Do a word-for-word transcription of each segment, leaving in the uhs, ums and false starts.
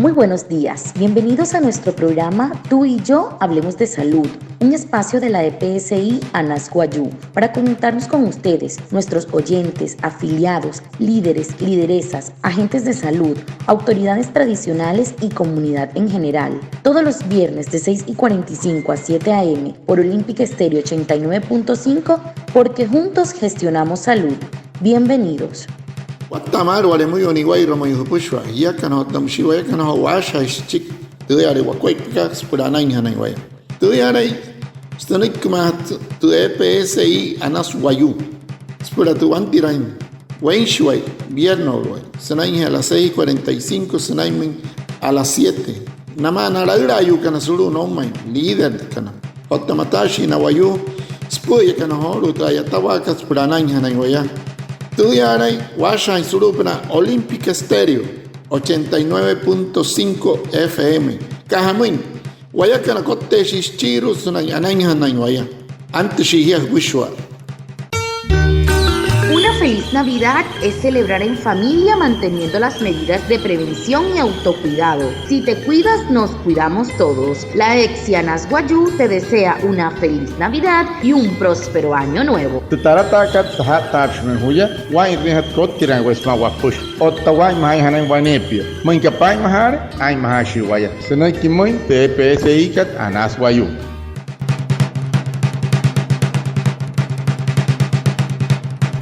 Muy buenos días, bienvenidos a nuestro programa Tú y yo hablemos de salud, un espacio de la E P S I Anas Wayuu, para conectarnos con ustedes, nuestros oyentes, afiliados, líderes, lideresas, agentes de salud, autoridades tradicionales y comunidad en general. Todos los viernes de seis y cuarenta y cinco a siete a m por Olímpica Estéreo ochenta y nueve punto cinco, porque juntos gestionamos salud. Bienvenidos. Watta'a maalü wale müyuu niwa'irua müin jüpüshua jiakana otta müshii wayakana joo waashajaashi süchiki tüüyale wakuaippakat süpüla anainjanain waya. Tüüyalai sünüikimaajatü tü E P S I Anas Wayuu süpüla tü wantiraain weinshiwai, vierneswai, sünainjee a las seis cuarenta y cinco sünainmüin a las siete. Namaa na laülaayuukana sulu'u noumain, líderkana otta mataashii na wayuu süpü'üyakana joolu'u tü a'yatawaakat süpüla anainjanain waya. Tüüyalai waashajaain sulu'upünaa Olímpica Estéreo ochenta y nueve punto cinco F M. Aka jamüin, wayakana kotteeshii süchiiru'u sünain anainjanain waya. Antüshii jia jüpüshua. Una feliz Navidad es celebrar en familia manteniendo las medidas de prevención y autocuidado. Si te cuidas, nos cuidamos todos. La EPSI Anas Wayuu te desea una feliz Navidad y un próspero año nuevo. Tü talataakat saja'ttaapshimüin juya, waa'inrüinjatü kottiraain waya sümaa wapüshi otta waa'inmajaainjanain waneepia. Müin aka paa'inmajaale, aa'inmajaashii waya. Sünüiki müin tü EPSIkat Anas Wayuu.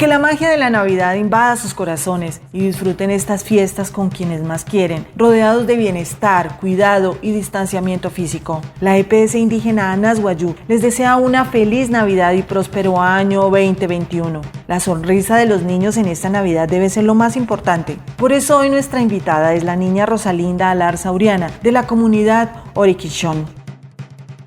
Que la magia de la Navidad invada sus corazones y disfruten estas fiestas con quienes más quieren, rodeados de bienestar, cuidado y distanciamiento físico. La EPS indígena Anas Wayuu les desea una feliz Navidad y próspero año veinte veintiuno. La sonrisa de los niños en esta Navidad debe ser lo más importante. Por eso hoy nuestra invitada es la niña Rosalinda Alarza Uriana, de la comunidad Oriquichón.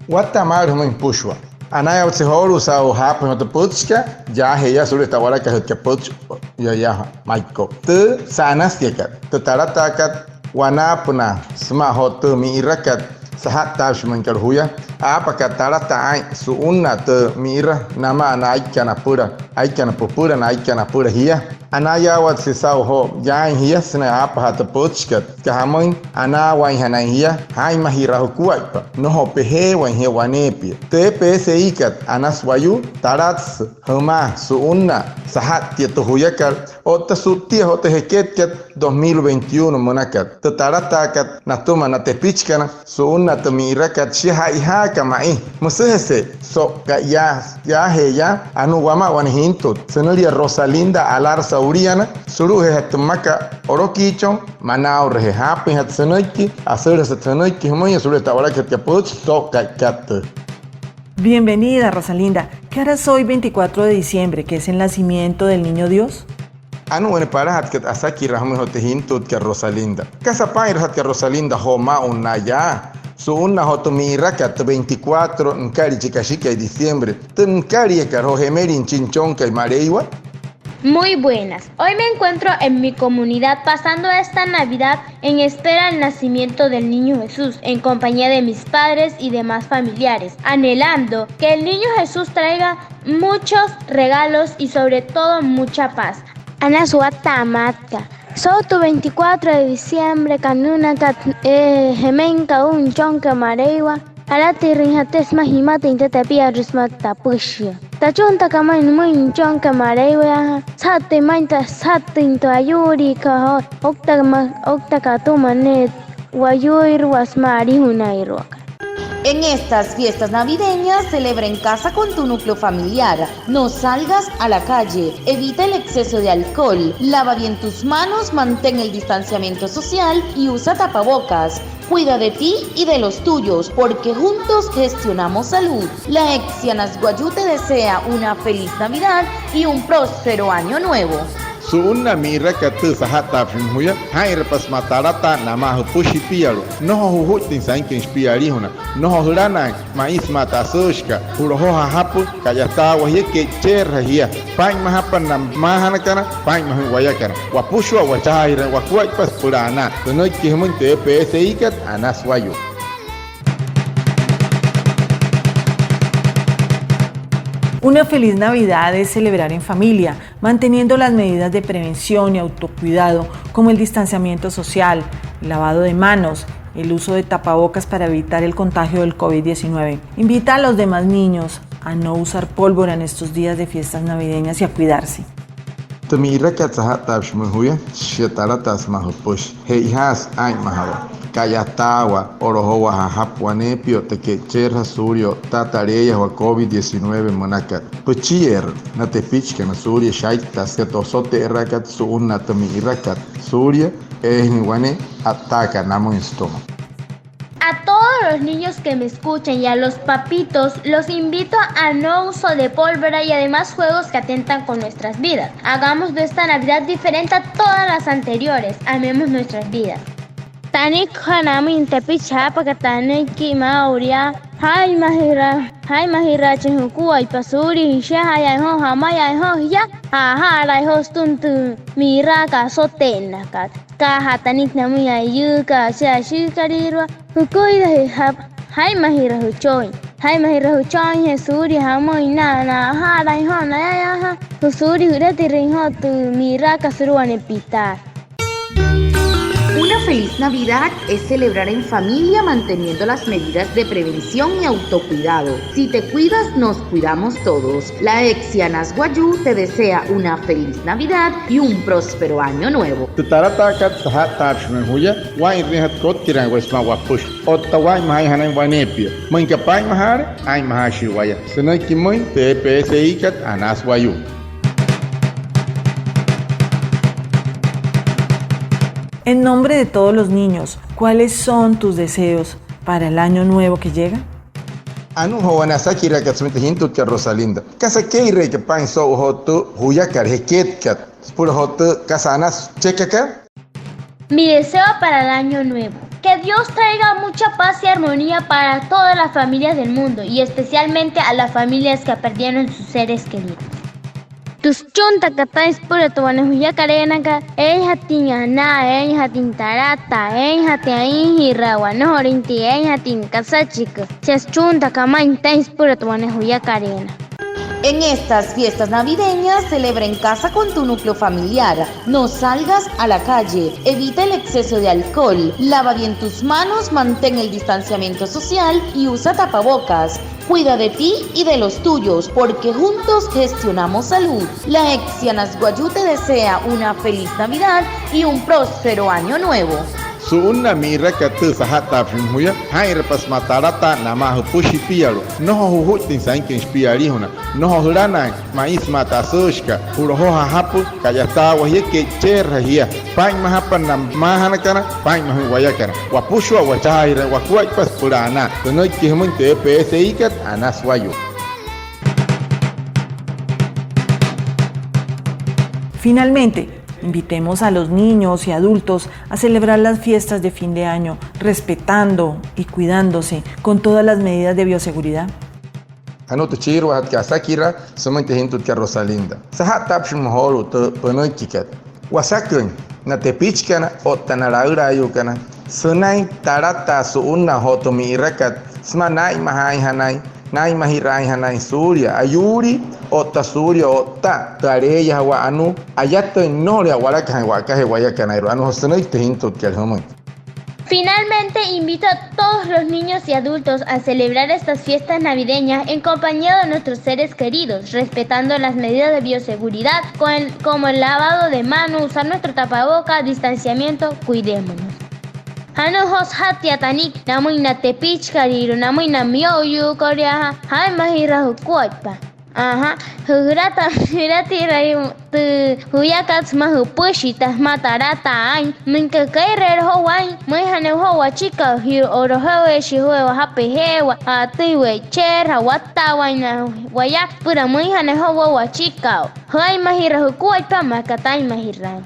Watta'a maalü jümüin jüpüshua. Anayaawatse joolu'u saa'u jaapüin joo tü pütchikat yaajee yaa sulu'u tü a'walakajütkat pütchi, yaa, yaa Maiko. Tü sa'anasiakat, tü talataakat wanaapünaa sümaa joo tü mi'irakat saja'ttaapshimüinkat juya. Aapakat talataa aa'in su'unnaa tü mi'ira namaa na aikana apüla, aikana püpüla, na aikana apüla jia. Anayaawatse saa'u joo yaain jia sünain aapajaa tü pütchikat, süka jamüin anaawainjanain jia jaa'inmajiraa jukuaippa, nnojo pejeewain jia waneepia. Tü EPSIkat Anas Wayuu, talatsü jümaa su'unnaa saja'ttia tü juyakat otta su'ttia joo tü jeketkat dos mil veintiuno münakat. Tü talataakat natüma na tepichikana su'unnaa tü mi'irakat shia ja'ijaaka ma'i. Müsüjese so'u ka'i yaa, yaajee yaa, anuu wamaa wane jintut. Sünülia Rosalinda Alarza Uriana, sulu'ujeejatü tü mmakat Olokiichon, Manaureje. Jaapüinjatü sünüiki, asüjülasü sünüiki jümüin sulu'u tü a'walakajütkat pütchi so'u ka'ikat tüü. Bienvenida, Rosalinda. ¿Qué harás hoy, veinticuatro de diciembre, que es el nacimiento del niño Dios? Anuu wane palajatkat asakiraa jümüin joo tü jintutkat Rosalinda. ¿Kasa paa'inrajatkat Rosalinda joo maa'u na yaa su'unnaa joo tü mi'irakat tü veinticuatro nüka'lia chi kashikai diciembre, tü nüka'liakat joo jemelin chi nüchonkai Maleiwa? Muy buenas. Hoy me encuentro en mi comunidad pasando esta Navidad en espera al nacimiento del niño Jesús, en compañía de mis padres y demás familiares, anhelando que el niño Jesús traiga muchos regalos y sobre todo mucha paz. Anas watta'a maalü aka. So'u tü veinticuatro de diciembre, aka nünakat, eh, jemein aka uu'u nüchonkai Maleiwa, alatirüinjatü sümaa jimatüin tü tepiarua sümaa tapüshia. Tachuntakat ma'i nümüin nüchonkai Maleiwa, saja'ttüin ma'i tü, saja'ttüin tü ayuuliikat joo, oukta ma-, ouktakat atüma ne'e wayuuirua sümaa alijunairua. En estas fiestas navideñas, celebra en casa con tu núcleo familiar. No salgas a la calle. Evita el exceso de alcohol. Lava bien tus manos, mantén el distanciamiento social y usa tapabocas. Cuida de ti y de los tuyos, porque juntos gestionamos salud. La EPSI Anas Wayuu te desea una feliz Navidad y un próspero año nuevo. Su'unnaa mi'irakat tü saja'ttaapshimüin juya, jaa'inrapa sümaa talataa namaa jüpüshi shipialu'u. Nnojo jujuittüin sainküin shipia alijuna. Nnojo jülanaain ma'i sümaa tü asüüshikat. Ju'lojoo jajapü, ka'yataawaa jia, ke'icheerüjaa jia. Paa'inmajapa na pümaajanakana, paa'inmajüin wayakana. Wapüshua wachajaajiraain wakuaippa süpüla anaa. Sünüiki jümüin tü EPSIkat Anas Wayuu. Una feliz Navidad es celebrar en familia, manteniendo las medidas de prevención y autocuidado, como el distanciamiento social, lavado de manos, el uso de tapabocas para evitar el contagio del covid diecinueve. Invita a los demás niños a no usar pólvora en estos días de fiestas navideñas y a cuidarse. Tü mi'irakat saja'ttaapüshi müin juya, shia talataa sümaa jüpüshi. Che'ojaasü aa'inmajawaa, ka'yataawa, o'lojowaa jajapü waneepia otta ke'icheerujaa suulia o'ttaa tü aleeyajawaa covid diecinueve münakat. Püchieerü na tepichikana suulia shaittaa süka tü osote'eraakat su'unnaa tü mi'irakat suulia eejai wane a'ttaakat namüin sütüma. A todos los niños que me escuchan y a los papitos, los invito a no uso de pólvora y además juegos que atentan con nuestras vidas. Hagamos de esta Navidad diferente a todas las anteriores. Amemos nuestras vidas. Tanikujaa namüin tepichi jaapakat tanüiki maa'ulu yaa. Jaa'inmajira, jaa'inmajiraachin jukuaippa suulia jüshejaayaain joo, jamayaain joo jia, ja'aja'alaain joo sütüma tü mi'iraakat osote'ennakat. Akaajaa tanikü namüin a'iyuukat, shia ashükalüirua, jukuaippa jia, jaa'inmajira jüchooin, jaa'inmajira jüchooinjee suulia jamüin na, na'aja'alaain joo, nayayaajaa, suulia jülatirüin joo tü mi'iraakat sulu'u wane pitaa. Una feliz Navidad es celebrar en familia manteniendo las medidas de prevención y autocuidado. Si te cuidas, nos cuidamos todos. La EPSI Anas Wayuu te desea una feliz Navidad y un próspero año nuevo. Tü talataakat saja'ttaapüshi müin juya, waa'inrüinjatü kotkiraain waya sümaa wapüshi otta waa'inmajaainjanain waneepia. Müin aka paa'inmajaale, aa'inmajaashii waya. Sünüiki müin tü EPSIkat Anas Wayuu. En nombre de todos los niños, ¿cuáles son tus deseos para el año nuevo que llega? Anuu joo wane asakiraakat sümüin tü jintutkat Rosalinda. ¿Kasa kee'ireeka paa'in so'u joo tü juyakat, jeketkat, süpüla joo tü kasa anasü chekaka? Mi deseo para el año nuevo: que Dios traiga mucha paz y armonía para todas las familias del mundo y especialmente a las familias que perdieron sus seres queridos. Tü süchuntakat taa'in süpüla tü wane juyakaleenakat, eeinjatüin anaa, eeinjatüin talataa, eeinjatüin ainjirawaa, nnojolüinjatüin eeinjatüin kasachikü. Shia süchuntakat ma'i taa'in süpüla tü wane juyakaleenakat. En estas fiestas navideñas, celebra en casa con tu núcleo familiar. No salgas a la calle. Evita el exceso de alcohol. Lava bien tus manos, mantén el distanciamiento social y usa tapabocas. Cuida de ti y de los tuyos, porque juntos gestionamos salud. La EPSI Anas Wayuu te desea una feliz Navidad y un próspero año nuevo. Su'unnaa mi'irakat tüü saja'ttaapüshi müin juya, jaa'inrapa sümaa talataa namaa jüpüshi jipialu'u. Nnojo jujuittüin sainküin shipia alijuna. Nnojo jülanaain ma'i sümaa tü asüüshikat. Ju'lojoo jajapü, ka'yataawaa jia, ke'icheerujaa jia. Paa'inmajapa na maajanakana, paa'inmajüin wayakana. Wapüshua wachajaajiraain wakuaippa süpüla anaa. Sünüiki jümüin tü EPSIkat Anas Wayuu. Finalmente, invitemos a los niños y adultos a celebrar las fiestas de fin de año respetando y cuidándose con todas las medidas de bioseguridad. Anuu tü chiiruajatkat asakiraa sümüin tü jintutkat Rosalinda. Saja'ttaapüshi ma'i joolu'u tü pünüikikat. Wasaküin na tepichikana otta na laülaayuukana sünain talataa su'unnaa joo tü mi'irakat sümaa naa'inmajaainjanain, naa'inmajiraainjanain suulia ayuulii otta suulia o'ttaa tü aleeyajawaa anuu. Ayatüin nnojolüin a'walakajaain wa'akajee wayakanairua. Anuu joo sünüiki tü jintutkat jümüin. Finalmente, invito a todos los niños y adultos a celebrar estas fiestas navideñas en compañía de nuestros seres queridos, respetando las medidas de bioseguridad, con el, como el lavado de manos, usar nuestro tapaboca, distanciamiento, cuidémonos. Anuu joo sajatia tanikü namüin na tepichikalüirua, namüin na miyo'uyuukolüirua, jaa'inmajiraa jukuaippa. Ajá, jülataa, jülatirain tü juyakat sümaa jüpüshi, sümaa talataa aa'in, müin aka kee'ireere joo waa'in, müinjanain joo wachika'u, ji'rojaweeshii joo wajapü ejeewaa, a'atüin we'icheerujaa, watta'awaain waya, süpüla müinjanain joo wachika'u. Jaa'inmajiraa jukuaippa maa aka taa'inmajiraain.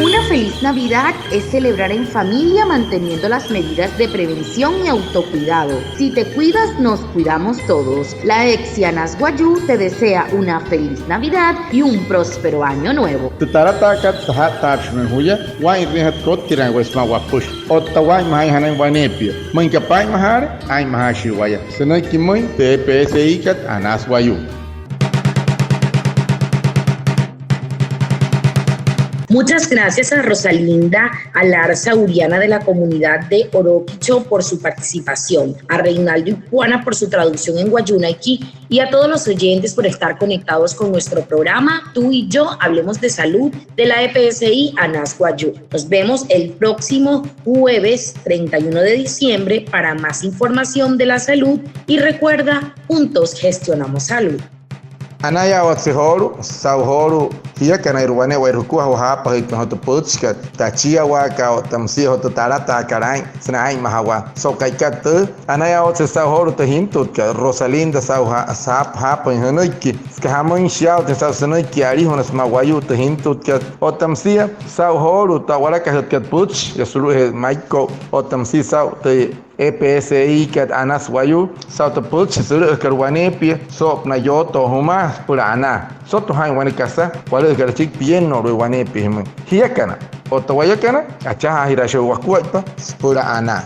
Una feliz Navidad es celebrar en familia manteniendo las medidas de prevención y autocuidado. Si te cuidas, nos cuidamos todos. La EPSI Anas Wayuu te desea una feliz Navidad y un próspero año nuevo. Tü talataakat saja'ttaapüshi ma'i juya, waa'inrüinjatü kotkiraain waya sümaa wapüshi otta waa'inmajaainjanain waneepia. Müin aka paa'inmajaale, aa'inmajaashii waya. Sünüiki müin tü EPSIkat Anas Wayuu. Muchas gracias a Rosalinda Alarza Uriana de la comunidad de Oroquicho por su participación, a Reinaldo Ipuana por su traducción en wayuunaiki y a todos los oyentes por estar conectados con nuestro programa Tú y yo hablemos de salud de la E P S I Anas Wayuu. Nos vemos el próximo jueves treinta y uno de diciembre para más información de la salud y recuerda, juntos gestionamos salud. Anayaawatse joolu'u saa'u joolu'u jiakanairua wane wa'ya jukua joo jaapajüitpain joo tü pütchikat, tü achiawaakat otta müsia joo tü talataakat aa'in sünain aa'inmajawaa so'u ka'ikat tüü. Anayaawatse saa'u joolu'u tü jintutkat Rosalinda saa'u jaapajüin jünüiki, süka jamüin, shiyaawatüin saa'u sünüiki alijuna sümaa wayuu tü jintutkat otta müsia saa'u joolu'u tü a'walakajütkat pütchi yaa sulu'ujee Maiko'u otta müsia saa'u tü E P S I kat Anas Wayuu saa'u tü pütchi sülü'üjakat waneepia soo'opünaa yootoo jümaa süpüla anaa. Soto jaa'in wane kasa walü'üjakat achiki pia nnojolüin waneepia jümüin. Jiakana otta wayakana, achajaajiraashii wakuaippa süpüla anaa.